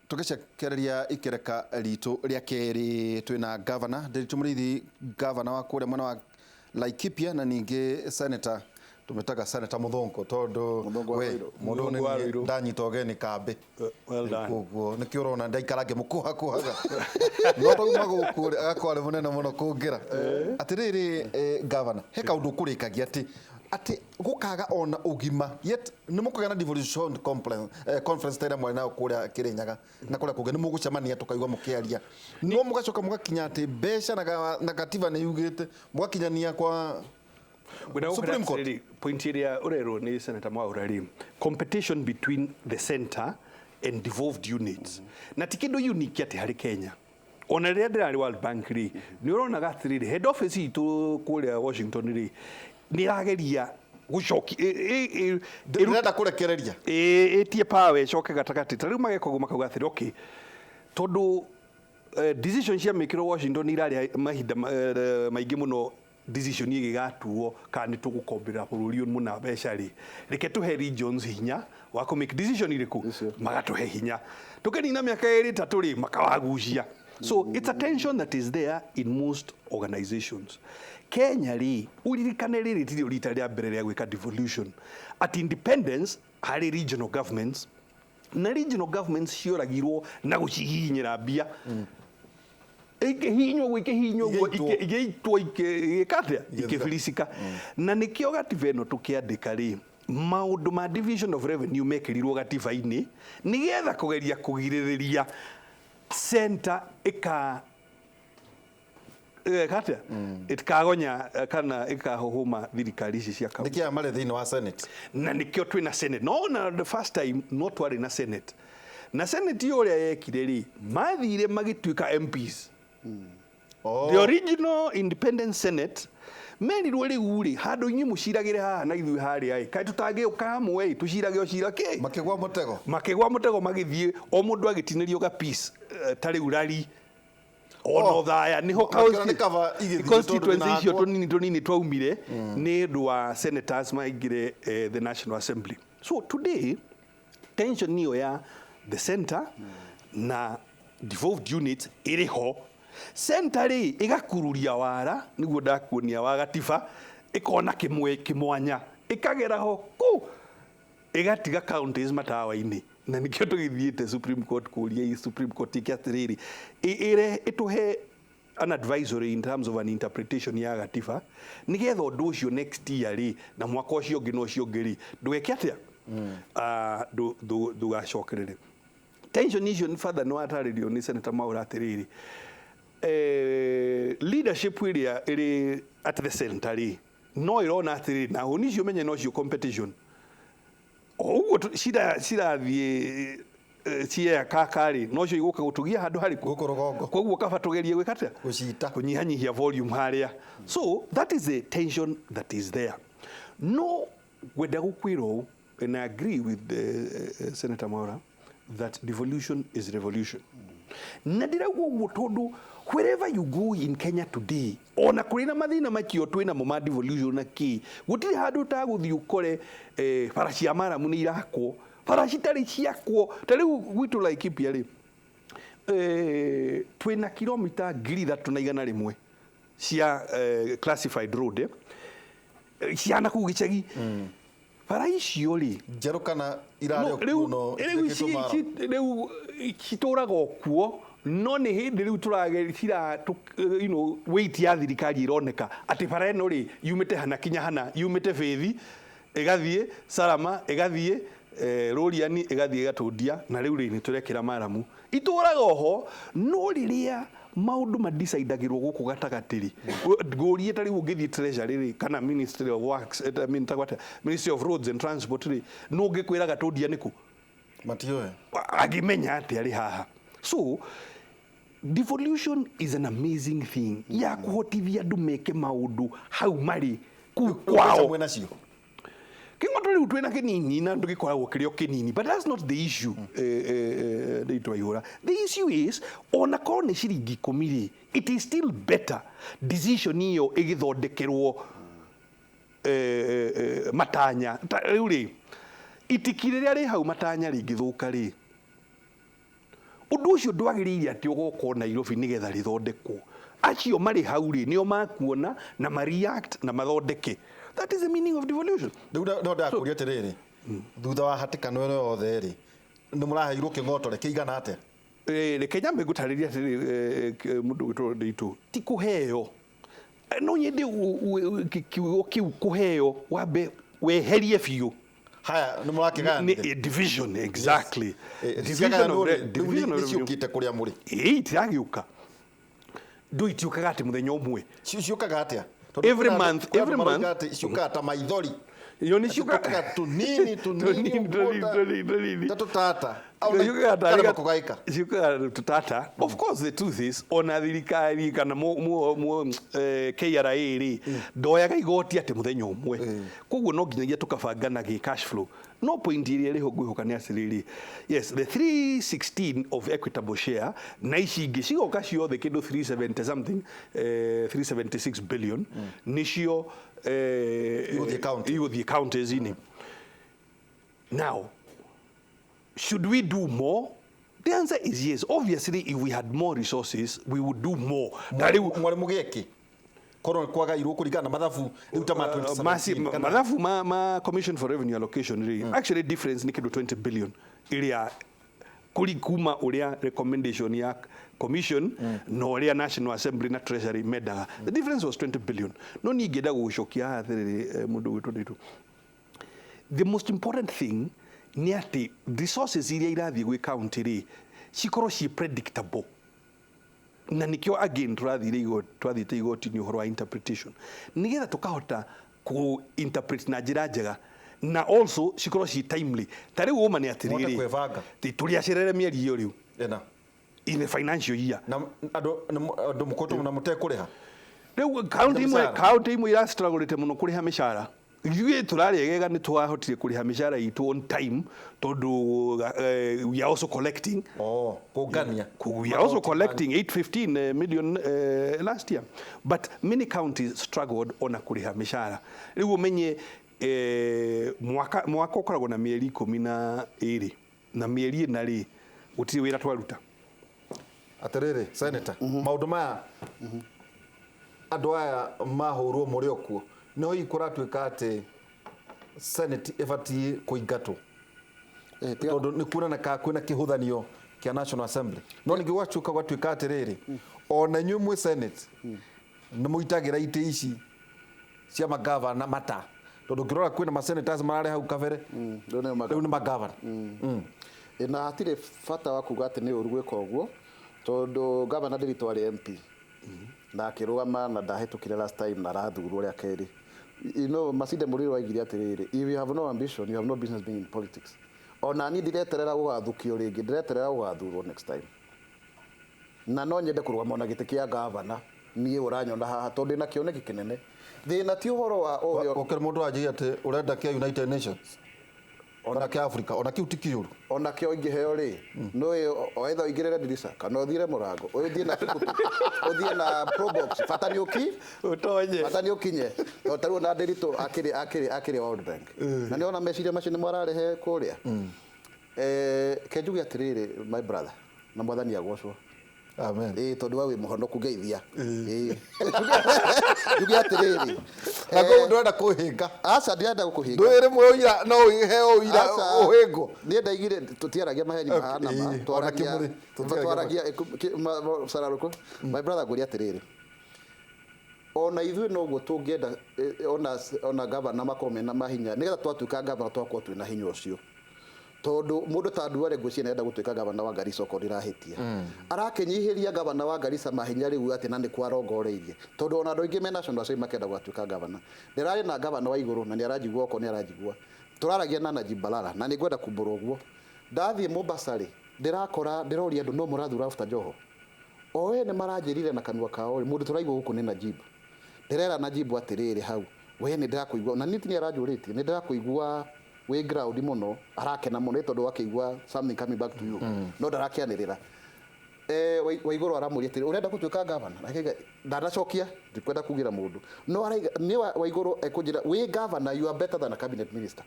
Tũgĩcokereria ikereka ritũ rĩa kerĩ, twĩna Governor Ndiritu Mũrĩithi, governor wa kũrĩa mwena wa Laikipia, na ningĩ senator, tũmĩtaga Senator Mũthũngũ tondũ Mũthũngũ wa we Ruiru. Mũndũ Mũthũngũ wa nĩ Ruiru. ndanyita ũgeni kambĩ. Well done. Koguo nĩkĩo ũrona ndaikara ngĩmũkũhakũhaga, no tauma gũkũ rĩ, agakorwo arĩ mũnene mũno kũngĩra. Atĩrĩrĩ, governor, he kaũndũ ũkũrĩkagia atĩ gũkaga ona ũgima, yet nĩ mũkũgĩa na devolution conference, conference ta ĩrĩa mwarĩ nayo kũrĩa Kĩrĩnyaga na kũrĩa kũngĩ, nĩ mũgũcemania tũkaigua mũkĩaria, no mũgacoka mũgakinya atĩ mbeca na gatiba nĩ yugĩte mũgakinyania kwa Ngwenda gũkwĩra Supreme Court. atĩrĩrĩ, point ĩrĩa ũrerwo nĩ Senator Mwaura rĩ, competition between the center and devolved units, na ti kĩndũ unique atĩ harĩ Kenya. Ona rĩrĩa ndĩrarĩ World Bank rĩ, nĩ ũronaga atĩrĩrĩ, head office itũ kũrĩa Washington rĩ, nĩ ĩrageria gũcoki Ndĩrenda kũrekereria. Ĩtie power ĩcoke gatagatĩ. Ta rĩu mageka ũguo, makauga atĩrĩ, okay, tondũ decision cia mĩkĩrwo Washington irarĩa mahinda maingĩ mũno, decision ĩgĩgatuo kana nĩ tũgũkombera bũrũri ũyũ mũna mbeca rĩ, reke tũhe regions hinya wa kũ make decision irĩkũ. Icio. Magatũhe hinya, tũkĩnina mĩaka 2 3 rĩ, makawagucia. So it's a tension that is there in most organizations. Kenya rĩ, ũririkane rĩrĩ tirĩo rita rĩa mbere rĩa gwĩka devolution. At independence harĩ regional governments, na regional governments cioragirwo na gũcihihinyĩra mbia, ikĩhihinywo ũguo, ikĩhihinywo ũguo, Igĩitwo. Igĩitwo, igĩka atĩa? Igĩthira. Ikĩbilicika. Na nĩkĩo gatiba ĩno tũkĩandĩka rĩ, maũndũ ma division of revenue mekĩrirwo gatiba-inĩ nĩgetha kũgeria kũgirĩrĩria center ĩka ĩgeka atĩa, ĩtikagonya kana ĩkahũhũma thirikari ici cia kaunti. Nĩkĩ aya marĩ thĩinĩ wa Senate? Na nĩkĩo twĩna Senate. No na the first time no twarĩ na Senate, na Senate ĩyo ũrĩa yekire rĩ, mathire magĩtuĩka MPs. Oh. The original independent Senate merirwo rĩu rĩ, handũ inyuĩ mũciragĩre haha na ithuĩ harĩa ĩ, kaĩ tũtangĩũka hamwe ĩ, tũcirage o cira kĩ? Makĩgwa mũtego. Makĩgwa mũtego, magĩthiĩ o mũndũ agĩtinĩrio ga piece, ta rĩu rari ona Oh. Othaya niho Makĩona nĩ kaba igĩthiĩ tondũ constituency ndĩna icio hakwa. tũnini tũnini twaumire nĩ ũndũ wa senators maingĩre the National Assembly. So today tension niyo ya the center na devolved units ĩrĩ ho. Center rĩ, ĩgakururia wara nĩguo ndakuonia wa gatiba, ĩkona kĩmwe kĩmwanya, ĩkagera ho kũ ĩgatiga counties matawa-inĩ. Na nĩkĩo tũgĩthiĩte Supreme Court kũria i Supreme Court ĩke atĩrĩrĩ, ĩre ĩtũhe an advisory in terms of an interpretation ya gatiba, nĩgetha ũndũ ũcio next year rĩ, na mwaka ũcio ũngĩ na ũcio ũngĩ rĩ, ndũgeke atĩa? Ah, ndũgacokerere tension icio. Nĩ father nĩ watarĩrio nĩ Senator Mwaura atĩrĩrĩ, leadership ĩrĩa ĩrĩ at the center rĩ, no ĩrona atĩrĩrĩ, na hũni icio menye nocio competition o ũguo cirathiĩ ciekaka rĩ, nocio igũka gũtũgia handũ harĩkũ? Gũkũ rũgongo. Koguo kaba tũgerie gwĩka atĩa? Gũcita. Kũnyihanyihia volume harĩa. So that is the tension that is there. No ngwenda gũkwĩra ũũ, and I agree with the, Senator Mwaura that devolution is revolution. Na ndĩrauga ũguo tondũ wherever you go in Kenya today, ona kũrĩ na mathĩna macio twĩ namo ma devolution na kĩ, gũtirĩ handũ ũtagũthiĩ ũkore bara cia maramu nĩ irakwo, bara citarĩ ciakwo. Ta rĩu gwitũ Laikipia rĩ, twĩna kilomita 3100 cia classified road, ciana kũu gĩcagi. Bara icio rĩ, njerũ kana irarĩ no, o rĩu kuo no rĩu ciĩkĩtwo mara? Rĩu citũraga o kuo, no nĩ hĩndĩ rĩu tũrage cira weight ya thirikari ĩroneka atĩ bara ĩno rĩ, yumĩte hana kinya hana, yumĩte Bĩthi ĩgathiĩ Salama, ĩgathiĩ Rũriani, ĩgathiĩ ĩgatũndia, na rĩu rĩ, nĩ tũrekĩra maramu. Itũraga oho, no rĩrĩa maũndũ madecidagĩrwo gũkũ gatagatĩ rĩ, ngũrie, ta rĩu ũngĩthiĩ Treasury rĩ, kana Ministry of Works, I mean, ta gwata, Ministry of Roads and Transport rĩ, nũ ũngĩkwĩra Gatũndia nĩkũ? Matiũĩ. Angĩmenya atĩ arĩ haha. So devolution is an amazing thing ya kũhotithia andũ meke maũndũ hau marĩ kũu Mbeca kwao. Mwĩ nacio. Kĩng'oto rĩu twĩna kĩnini na ndũgĩkoragwo kĩrĩ o kĩnini, but that's not the issue. Ndĩitwa ihũra, the issue is ona korwo nĩ ciringi 10 rĩ, it is still better decision ĩyo ĩgĩthondekerwo matanya. Ta rĩu rĩ, itiki rĩrĩa rĩ hau matanya rĩngĩthũka rĩ, Ũndũ ũcio ndwagĩrĩire atĩ ũgoka Nairobi nĩgetha rĩthondekwo. Acio marĩ hau rĩ, nĩo makuona na ma react na mathondeke. That is the meaning of devolution. Rĩu no ndakũria atĩrĩrĩ, thutha wa hatĩkano ĩno yothe rĩ, nĩ mũraheirwo kĩng'otore kĩigana atĩa? Reke nyambe ngũtarĩrie atĩrĩrĩ, mũndũ ũgwĩtwo Nditũ, ti kũheo. No nyende kiugo kĩu kũheo wambe weherie biũ. Haya, nĩ mũrakĩgayanire? Division, exactly. Division of division nĩ ciũkĩte kũrĩa mũrĩ. Ĩĩ, itiragĩũka. Ndũ itiũkaga atĩ mũthenya ũmwe. Ciũkaga atĩa? Every month, every month. Ciũkaga ta maithori. Iyo nĩ ciũkaga tunini tunini tunini ta tũtata. Ciũkaga tũtata. Of course the truth is, ona thirikari kana KRA rĩ, ndoyaga igoti atĩ mũthenya ũmwe. Koguo no nginyagia tũkabanga na gĩ cash flow. No point ĩrĩa ĩrĩho ngwĩhoka nĩ atĩrĩrĩ, yes, the 316 of equitable share na ici ingĩ cigoka ciothe kĩndũ 370 something, 376 billion nĩcio igũthiĩ counties-inĩ. Now, should we do more? The answer is yes. Obviously, if we had more resources, we would do more. Mwarĩ mũgĩeki? Korwo kwagairwo kũringana na mathabu rĩu ta ma 2017. Mathabu ma Commission for Revenue Allocation rĩ, actually difference nĩ kĩndũ 20 billion ĩrĩa kũri kuma ũrĩa recommendation ya Commission na ũrĩa National Assembly na Treasury mendaga. The difference was 20 billion. No niĩ ingĩenda gũgũcokia haha atĩrĩrĩ, mũndũ ũgwĩtwo Nditũ. The most important thing nĩ atĩ resources iria irathiĩ gwĩ county rĩ, cikorwo ciĩ predictable. Na nikio again twathiĩte igoti-inĩ ũhoro wa interpretation, nĩgetha tũkahota ku interpret na njĩra njega, na also cikorwo ci timely. Ta rĩu ũma nĩ atĩrĩrĩ, tũrĩ acerere mĩeri ĩyo rĩu in the financial year, na andũ mũkũtwo na mũtekũrĩha. Rĩu county imwe irastrugglete mũno kũrĩha mĩcara. Ithuĩ tũrarĩegega nĩ twahotire kũrĩha mĩcara itũ on time tondũ we are also collecting. Kũngania. We are also collecting 815 million last year. But many counties struggled ona kũrĩha mĩcara. Rĩu ũmenye mwaka ũkoragwo na mĩeri 12 na mĩeri ĩna rĩ, gũtirĩ wĩra twaruta. Atĩrĩrĩ, Senator, maũndũ maya andũ aya mahũrwo mũrĩ o kuo, no hihi kũratuĩka atĩ Senate ĩbatiĩ kũingatwo tondũ nĩ kuonanaga kwĩna kĩhũthanio kĩa National Assembly. No ningĩ gwacoka gwatuĩka atĩrĩrĩ, ona inyuĩ mwĩ Senate nĩ mũitagĩra itĩ ici cia magavana mata, tondũ ũngĩrora kwĩna ma-senators mararĩ hau kabere, rĩu nĩ magavana. Na hatirĩ bata wa kuga atĩ nĩ ũru gwĩka ũguo, tondũ gavana Ndiritu arĩ MP na akĩrũgama na ndahĩtũkire last time na arathurwo rĩa kerĩ. You know, Masinde Muliro aigire atĩrĩrĩ, if you have no ambition, you have no business being in politics. Ona niĩ ndireterera gũgathukio rĩngĩ, ndireterera gũgathurwo next time. Na no nyende kũrũgama ona gĩtĩ kĩa gavana, niĩ ũranyona haha tondũ ndĩna kĩoneki kĩnene. Thĩna ti ũhoro wa ũkĩrĩ mũndũ wanjĩire atĩ ũrenda kĩa United Nations ona kĩa Africa, ona kĩu ti kĩũru. Ona kĩo ingĩheo rĩ, no either ũingĩrĩre ndirica kana ũthiĩre mũrango, ũthiĩ na tukutuku, ũthiĩ na Probox, bata nĩ ũki ũtonye, bata nĩ ũkinye. Tondũ ta rĩu ona Ndiritu akĩrĩ World Bank, na nĩ ona meciria macio nĩ mararehe kũrĩa. Ke njuge atĩrĩrĩ, my brother, na mwathani agocwo. Amen. Tondũ we wĩ mũhonoku ngeithia. Njuge atĩrĩrĩ, na kũu ndũrenda kũhĩnga. Aca, ndirenda gũkũhĩnga. Ndũĩ rĩmwe ũira no ũheo ũira ũhĩngwo. Niĩ ndaigire tũtiaragia maheni mahana ma, twaragia cararũkũ. My brother, ngũria atĩrĩrĩ, ona ithuĩ noguo tũngĩenda ona gavana makorwo mena mahinya, nĩgetha twatuĩka gavana twakorwo twĩna hinya ũcio. Tondũ mũndũ ta Duale ngwĩciria nĩarenda gũtuĩka gavana wa Garissa okorwo ndĩrahĩtia. Arakĩnyihĩria gavana wa Garissa mahinya rĩu atĩ na nĩkuo arongoreirie. Tondũ ona andũ aingĩ me National Assembly makenda gũgatuĩka gavana. Ndĩrarĩ na gavana wa igũrũ na nĩaranjigua okorwo nĩaranjigua. Tũraragia na Najib Balala na nĩngwenda kumbũra ũguo. Ndathiĩ Mombasa rĩ, ndĩrakora ndĩroria andũ no mũrathura after Joho. O ene maranjĩrire na kanua kao rĩ, mũndũ tũraigua gũkũ nĩ Najib. Ndĩrera Najib atĩrĩrĩ hau, we nĩ ndĩrakũigua, na niĩ ti nĩaranjũrĩtie, nĩ ndĩrakũigua wĩ ground mũno, arakena mũno tondũ akĩigua something coming back to you. No ndarakĩanĩrĩra. Waigũrũ aramũria atĩrĩ, ũrenda gũtuĩka gavana? Akauga, ndanacokia, ndikwenda kugĩra mũndũ. No araiga, nĩ Waigũrũ ekũnjĩra, wĩ gavana, you are better than a cabinet minister.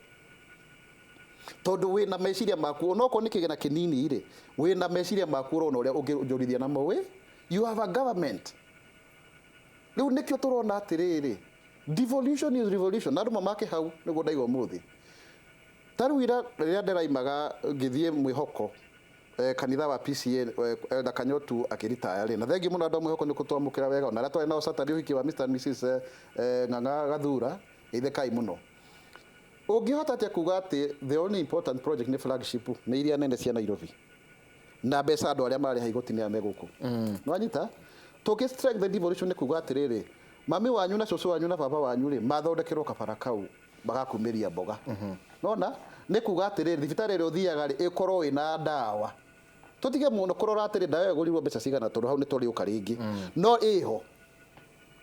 Tondũ wĩna meciria maku, onokorwo nĩ kĩgĩna kĩnini rĩ, wĩna meciria maku, ũrona ũrĩa ũngĩonjorithia namo. Wĩ you have a government. Rĩu nĩkĩo tũrona atĩrĩrĩ, devolution is revolution, na andũ mamake hau. Nĩguo ndaiga ũmũthĩ, ta rĩu ira rĩrĩa ndĩraimaga ngĩthiĩ mwĩhoko, kanitha wa PCA, Elder Kanyotu akĩritaya rĩ, na thengiũ mũno andũ a mwĩhoko nĩ kũtwamũkĩra wega, ona arĩa twarĩ nao Saturday ũhiki wa Mr and Mrs Ng'ang'a Gathura, geithĩkai mũno. Ũngĩhota atĩa kuga atĩ the only important project nĩ flagship, nĩ iria nene cia Nairobi, na mbeca andũ arĩa marĩha igoti nĩ ame gũkũ? Nĩwanyita? Tũngĩ strengthen devolution nĩ kuga atĩrĩrĩ, mami wanyu na cũcũ wanyu na baba wanyu rĩ, mathondekerwo kabara kau magakumĩria mboga. Nona nĩ kuga atĩrĩrĩ, thibitarĩ ĩrĩa ũthiaga rĩ, ĩkorwo ĩna ndawa. Tũtige mũno kũrora atĩrĩ, ndawa ĩyo ĩgũrirwo mbeca cigana, tondũ hau nĩ tũrĩũka rĩngĩ. No ĩho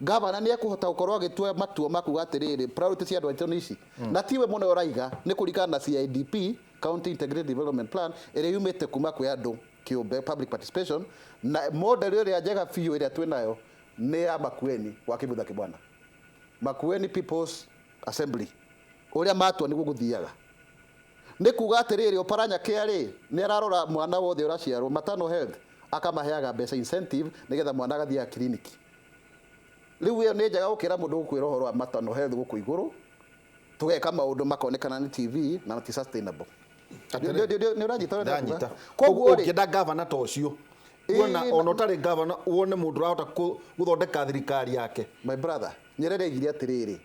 gavana nĩ ekũhota gũkorwo agĩtua matua ma kuga atĩrĩrĩ, priority cia andũ aitũ nĩ ici, na tiwe mũno ũraiga, nĩ kũringana na CIDP, County Integrated Development Plan, ĩrĩa yumĩte kuma kwĩ andũ kĩũmbe, public participation. Na model ĩrĩa njega biũ ĩrĩa twĩnayo nĩ ya Makueni wa Kivutha Kibwana, Makueni People's Assembly, ũrĩa matua nĩguo gũthiaga. Nĩ kuga atĩrĩrĩ, Oparanya rĩ, nĩ ararora mwana wothe ũraciarwo, maternal health, akamaheaga mbeca, incentive, nĩgetha mwana agathiaga kiriniki. Rĩu ĩyo nĩ njega gũkĩra mũndũ gũkwĩra ũhoro wa maternal health gũkũ igũrũ, tũgeka maũndũ makonekana nĩ TV na ti sustainable. Nĩ ũranyita ũrĩa ndĩrakuga? Ndanyita. Koguo rĩ, Ũngĩenda gavana ta ũcio, kuona ona ũtarĩ gavana, wone mũndũ ũrahota gũthondeka thirikari yake. My brother, Nyerere aigire atĩrĩrĩ,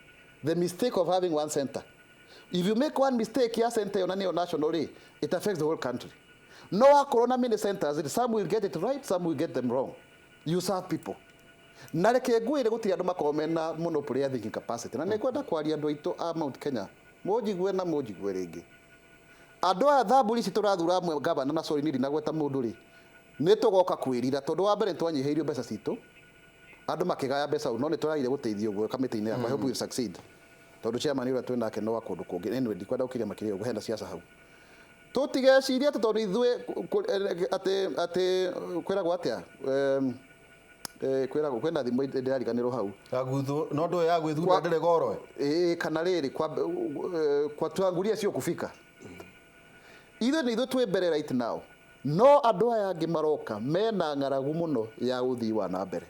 the mistake of having one center, if you make one mistake ya center ĩyo na nĩyo national rĩ, it affects the whole country. No wakorwo na many centers rĩ, some will get it right, some will get them wrong. You serve people. Na reke ngwĩre, gũtirĩ andũ makoragwo mena monopoly ya thinking capacity. Na nĩngwenda kwaria andũ aitũ a Mount Kenya, mũnjigue na mũnjigue rĩngĩ. Andũ aya thamburi ici tũrathura amwe gavana, na sorry, niĩ ndinagweta mũndũ rĩ, nĩ tũgoka kwĩrira, tondũ wa mbere nĩ twanyihĩirio mbeca citũ, andũ makĩgaya mbeca no nĩ tũragire gũteithio ũguo kamĩtĩ-inĩ yakwa. I hope we will succeed, tondũ chairman ũrĩa twĩ nake no wa kũndũ kũngĩ. Anyway, ndikwenda gũkĩria makĩria ũguo, hena siasa hau. Tũtigecirie atĩ tondũ ithuĩ atĩ kwĩragwo atĩa, kwĩragwo kwĩna thimũ ndĩrariganĩrwo hau. Yaguthu no ndũ ya gwĩthura ndĩrĩ goro. Ĩĩ, kana rĩrĩ kwa tuangulia sio kufika. Ithuĩ nĩ ithuĩ twĩ mbere right now, no andũ aya angĩ maroka mena ng'aragu mũno ya ũthii wa na mbere,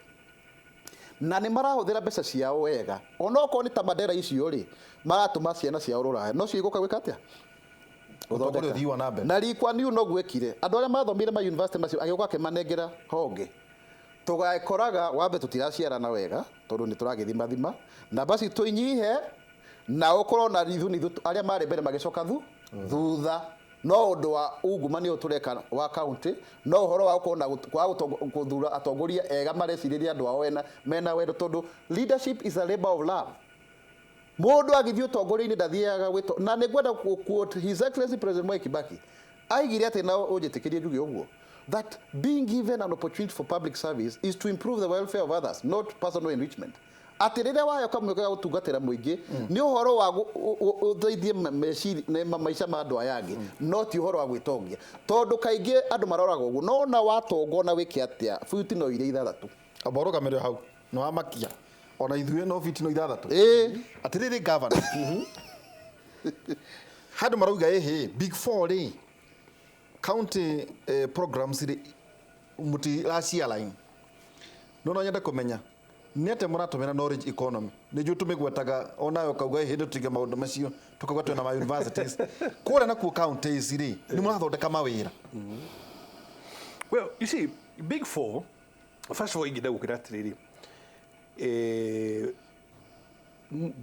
na nĩ marahũthĩra mbeca ciao wega. Onokorwo nĩ ta Mandera icio rĩ, maratũma ciana ciao rũraya, no cio igũka gwĩka atĩa? Ũtongoria, ũthii wa na mbere. Na Lee Kuan Yew noguo ekire, andũ arĩa mathomire ma university macio agĩũka akĩmanengera honge. Tũgakoraga wambe tũtiraciarana wega, tondũ nĩ tũragĩthimathima namba citũ inyihe, na ũkorwo na ithuĩ nĩ ithuĩ arĩa marĩ mbere magĩcoka thutha. No ũndũ wa ungumania ũyũ tũreka wa county, no ũhoro wa gũkorwo na kwaga gũthura atongoria ega marecirĩria andũ ao mena wendo, tondũ leadership is a labor of love. Mũndũ agĩthiĩ ũtongoria-inĩ ndathiaga gwĩto. Na nĩ ngwenda quote His Excellency President Mwai Kibaki, aigire atĩ, na ũnjĩtĩkĩrie njuge ũguo, that being given an opportunity for public service is to improve the welfare of others, not personal enrichment. Atĩ rĩrĩa waheo kamweke ga gũtungatĩra mũingĩ, nĩ ũhoro wa ũteithie maica ma andũ aya angĩ, no ti ũhoro wa gwĩtongia, tondũ kaingĩ andũ maroraga ũguo. No ona watonga, ona wĩke atĩa, buti no iria ithathatũ. Amba ũrũgamĩrĩre hau, nĩ wamakia ona ithuĩ, no biti no ithathatũ. Ĩĩ. Atĩrĩrĩ gavana, handũ marauga ĩhĩ big four rĩ, county programs rĩ, mũtiracialign. No nyende kũmenya nĩ atĩa mũratũmĩra knowledge economy. Nĩ njũĩ tũmĩgwetaga onawe ũkauga ĩhĩ tũtige maũndũ macio, tũkauga twĩna ma universities kũrĩa nakuo counties rĩ, nĩ mũrathondeka mawĩra? Well, you see, Big Four, first of all, ingĩenda gũkĩra atĩrĩrĩ,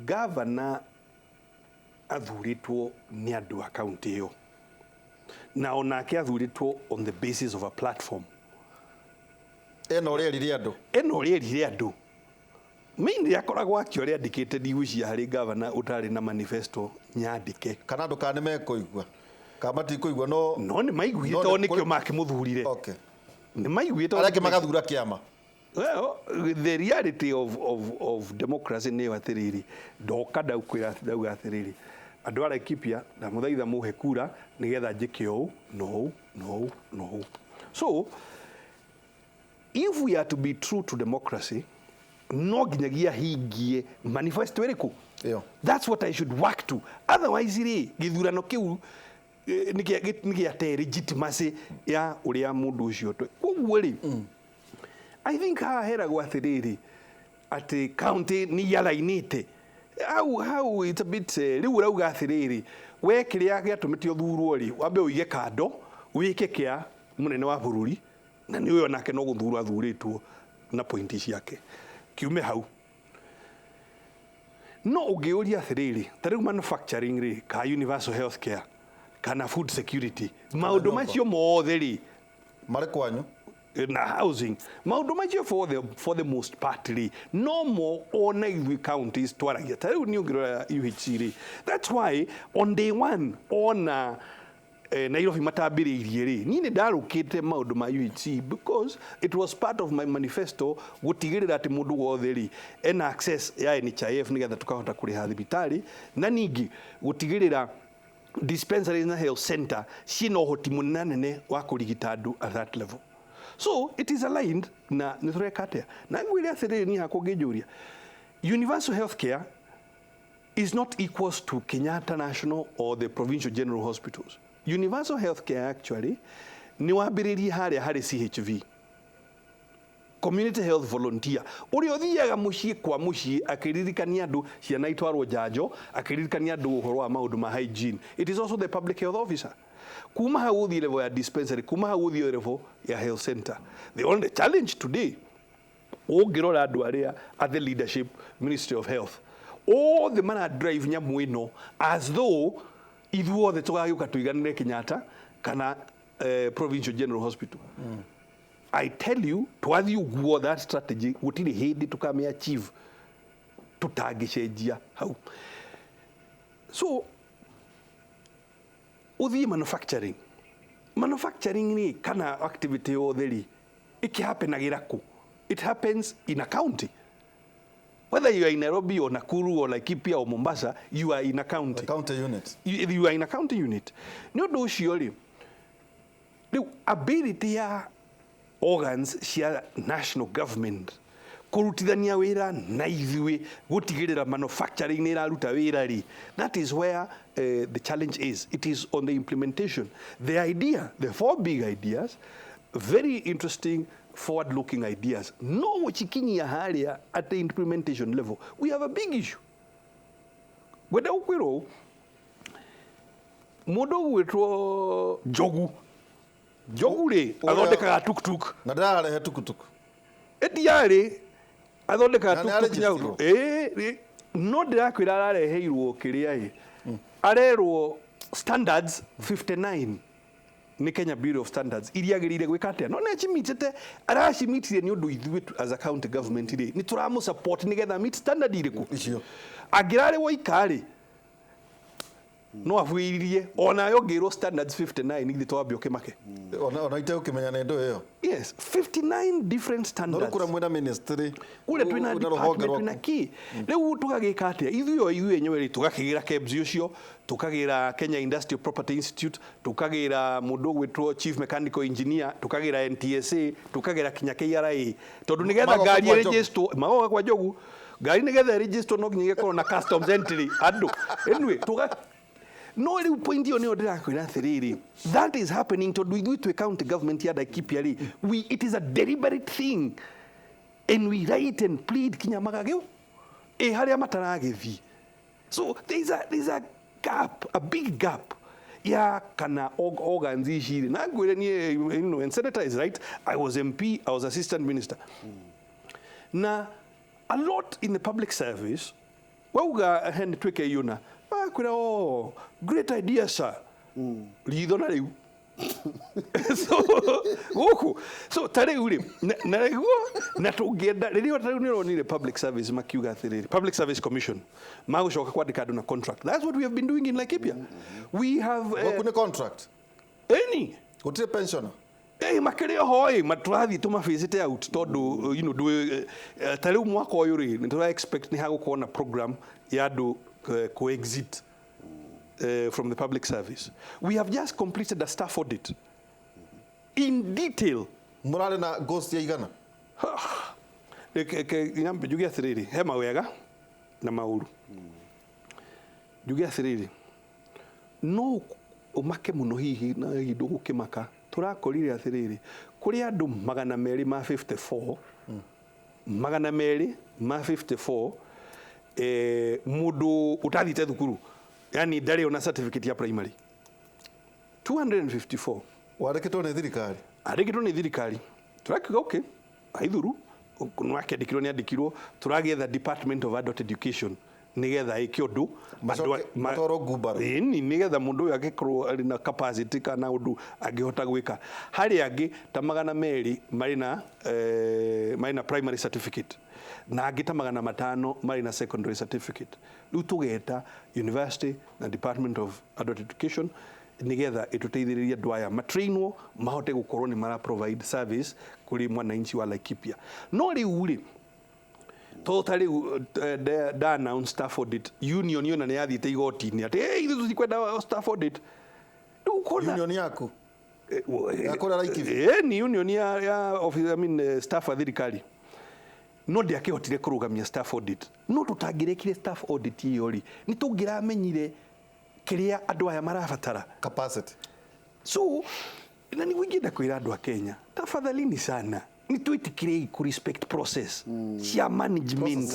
gavana athurĩtwo nĩ andũ a kaunti ĩyo, na onake athurĩtwo on the basis of a platform. Ena ũrĩa erire andũ. Ĩno ũrĩa erire andũ mainly akoragwo akĩoria andĩkĩte. Ndigwĩciria harĩ gavana ũtarĩ na manifesto nyandĩke. Kana andũ kana nĩ mekũigua kana matikũigua, no No nĩ maiguire, No tondũ nĩ nĩkĩo makĩmũthurire. Nĩ maiguire tondũ Arĩa angĩ magathura kĩama. Well, the reality of democracy nĩyo atĩrĩrĩ, ndoka ndaukwĩra, ndauga atĩrĩrĩ, andũ a Laikipia, ndamũthaitha mũhe kura nĩgetha njĩke ũũ na ũũ na ũũ na ũũ. So if we are to be true to democracy, no nginyagia hingie manifesto ĩrĩkũ? Ĩyo. That's what I should work to. Otherwise rĩ, gĩthurano kĩu Nĩ gĩate legitimacy ya ũrĩa mũndũ ũcio twe. Koguo rĩ, I think haha heragwo atĩrĩrĩ atĩ county nĩ yarainĩte hau it's a bit rĩu ũrauga atĩrĩrĩ, we kĩrĩa gĩatũmĩte ũthurwo rĩ, wambe ũige kando wĩke kĩa mũnene wa bũrũri, na nĩ ũyũ nake no gũthurwo athurĩtwo na pointi ciake kiume hau. No ũngĩũria atĩrĩrĩ, ta rĩu manufacturing rĩ, ka universal health care kana food security, maũndũ macio mothe rĩ marĩ kwanyu na housing, maũndũ macio for the most part rĩ, no mo ona ithuĩ counties twaragia. Ta rĩu niĩ ũngĩrora UHC rĩ, that's why on day one ona Nairobi matambĩrĩirie rĩ, niĩ nĩ ndarũkĩte maũndũ ma UHC because it was part of my manifesto gũtigĩrĩra atĩ mũndũ wothe rĩ ena access ya NHIF nĩgetha tũkahota kũrĩha thibitarĩ, na ningĩ gũtigĩrĩra dispensaries na health center ciĩna ũhoti mũnene wa kũrigita andũ at that level. So it is aligned na nĩ tũreka atĩa. Na ngwĩre atĩrĩrĩ, niĩ hakwa ũngĩnjũria, universal health care is not equals to Kenyatta National or the provincial general hospitals. Universal health care actually nĩ wambĩrĩrie harĩa harĩ CHV, community health volunteer, ũrĩa ũthiaga mũciĩ kwa mũciĩ akĩririkania andũ ciana itwarwo njanjo, akĩririkania andũ ũhoro wa maũndũ ma hygiene. It is also the public health officer. Kuma hau ũthiĩ level ya dispensary, kuma hau ũthiĩ level ya health center. The only challenge today, ũngĩrora andũ arĩa at the leadership, Ministry of Health, othe mara drive nyamũ ĩno as though ithuothe tũgagĩũka tũiganĩre Kenyatta kana provincial general hospital. I tell you, twathiĩ ũguo that strategy, gũtirĩ hĩndĩ tũkamĩ achieve tũtangĩcenjia hau. So ũthiĩ manufacturing rĩ, kana activity yothe rĩ, ĩkĩhapenagira kũ? It happens in a county. Whether you are in Nairobi or Nakuru or Laikipia or Mombasa, you are in a county. The county unit. You are in a county unit. Nĩ ũndũ ũcio rĩ, rĩu ability ya organs cia national government kũrutithania wĩra na ithuĩ gũtigĩrĩra manufacturing nĩ ĩraruta wĩra rĩ, that is where the challenge is. It is on the implementation. The idea, the four big ideas, very interesting, forward looking ideas, no gũcikinyia harĩa at the implementation level, we have a big issue. Ngwenda gũkwĩrwo ũũ, mũndũ ũgwĩtwo Njogu, Njogu rĩ, athondekaga tuktuk. Na ndararehe tukutuku. Ĩtiarĩ athondekaga Na nĩ tuktuk Nyahururu. arĩgĩstirwo? Ĩĩ, no ndĩrakwĩra arareheirwo kĩrĩa ĩ, arerwo standards 59 nĩ Kenya Bureau of Standards iria agĩrĩire gwĩka atĩa, no nĩ acimitĩte, aracimitire nĩ ũndũ ithuĩ as a county government rĩ, nĩ tũramũ support nĩgetha meet standard irĩkũ. Icio. Angĩrarĩ woika rĩ, no abuĩririe onayo ngĩrwo standards 59, ithuĩ twambe ũkĩmake. Ona itegũkĩmenya nĩ ndũ ĩyo. Yes, 59 different No standards. rĩu kũrĩa mwĩna ministry, Kũrĩa twĩna na rũhonge department, twĩna rwaku. kĩ, rĩu tũgagĩka atĩa ithuĩ o ithuĩ enyewe rĩ? Tũgakĩgĩra KEBS ũcio, tũkagĩra Kenya Industrial Property Institute, tũkagĩra mũndũ ũgwĩtwo chief mechanical engineer, tũkagĩra NTSA, tũkagĩra kinya KRA, tondũ nĩgetha Magoka ngari kwa Njogu. ĩregisterwo, magoka kwa Njogu, ngari nĩgetha ĩregisterwo no nginya ĩgakorwo na customs entry andũ. Anyway, tũga no rĩu point ĩyo nĩyo ndĩrakwĩra atĩrĩrĩ, that is happening tondũ ithuĩ twĩ county government ya Laikipia rĩ, we it is a deliberate thing and we write and plead kinya magagĩu ĩ harĩa mataragĩthiĩ. So there is a gap, a big gap ya kana organs ici rĩ. Na ngwĩre niĩ, and senator is right, I was MP, I was assistant minister, na a lot in the public service wauga he nĩ twĩke yuna, makwĩra, "Oh, great idea, sir," ritho na rĩu. So gũkũ, so ta rĩu rĩ, na nĩguo na tũngĩenda rĩrĩa ta rĩu nĩ ũronire public service makiuga atĩrĩrĩ, Public Service Commission magũcoka kwandĩka andũ na contract. That's what we have been doing in Laikipia. We have Gwaku nĩ contract? Any. Gũtirĩ pensioner? Ĩ, makĩrĩ oho ĩ, matũrathiĩ tũmabĩcĩte out tondũ ndũ ta rĩu mwaka ũyũ rĩ, nĩ tũra expect nĩ hagũkorwo na program ya andũ ku-exit from the public service. We have just completed a staff audit in detail. Mũrarĩ na ghost ya igana? Reke nyambe njuge atĩrĩrĩ, he mawega na maũru. Njuge atĩrĩrĩ, no Ũmake mũno hihi na hihi ndũgũkĩmaka. Tũrakorire atĩrĩrĩ, kũrĩ andũ 254, 254, mũndũ ũtathiĩte thukuru, yani ndarĩ ona certificate ya primary, 254. Wandĩkĩtwo nĩ thirikari. Andĩkĩtwo nĩ thirikari. Tũrakiuga okay, aithuru no akĩandĩkirwo nĩ andĩkirwo. Tũragĩetha Department of Adult Education nigetha ĩke ũndũ. Macoke matwarwo ngumbarũ. Ĩni, nigetha mũndũ ũyũ angĩkorwo arĩ na capacity kana ũndũ angĩhota gwĩka. Harĩ angĩ ta 200 marĩ na primary certificate, na angĩ ta 500 marĩ na secondary certificate. Rĩu tũgeta university na Department of Adult Education nigetha ĩtũteithĩrĩrie andũ aya matrainwo mahote gũkorwo nĩ mara provide service kũrĩ mwananchi wa Laikipia. No rĩu rĩ, to ta rĩu da announce staff audit, union yona nĩ yathiĩte igoti-inĩ atĩ hey, ithuĩ tũtikwenda staff audit. Rĩu ũkona Union yaku? Ya Ya kũrĩa Laikipia? Ni union ya office, I mean, staff a thirikari, no ndiakĩhotire kũrũgamia staff audit. No tũtangĩrekire staff audit ĩyo rĩ, nĩ tũngĩramenyire kĩrĩa andũ aya marabatara. Capacity. So na nĩguo ingĩenda kwĩra andũ a Kenya, tafadhalini sana, nĩ twĩtĩkĩrei ku respect process cia management,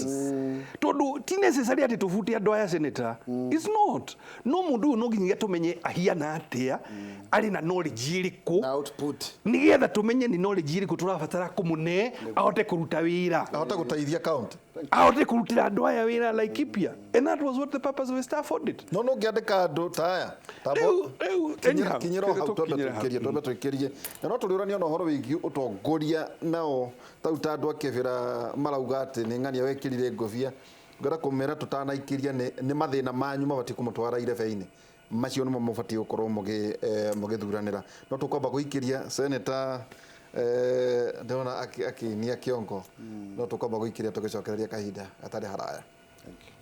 tondũ ti necessary atĩ tũbute andũ aya. Senator, it's not. No mũndũ ũyũ no nginyagia tũmenye ahiana atĩa, arĩ na knowledge ĩrĩkũ, na output, nĩgetha tũmenye nĩ knowledge ĩrĩkũ tũrabatara kũmũne ahote kũruta wĩra, ahote gũteithia county, ahote kũrutĩra andũ aya wĩra Laikipia. And that was what the purpose of a staff audit. No no ngĩandĩka andũ ta aya Rĩu rĩu anyhow, kinyĩra o hau twambe tũkinyĩre hau. tũikĩrie, twambe tũikĩrie, na no tũrĩũrania ona ũhoro wĩgiĩ ũtongoria. Nao tau ta andũ a Kĩbĩra marauga atĩ nĩ ng'ania wekĩrire ngũbia. Ngwenda kũmera tũtanaikĩria nĩ mathĩna manyu mabatiĩ kũmũtwara irebe-inĩ macio nĩmo mũbatiĩ gũkorwo mũgĩthuranĩra. No tũkwamba gũikĩria seneta, ndĩrona akĩinia kĩongo. No tũkwamba gũikĩria tũgĩcokereria kahinda gatarĩ haraya. Thank you.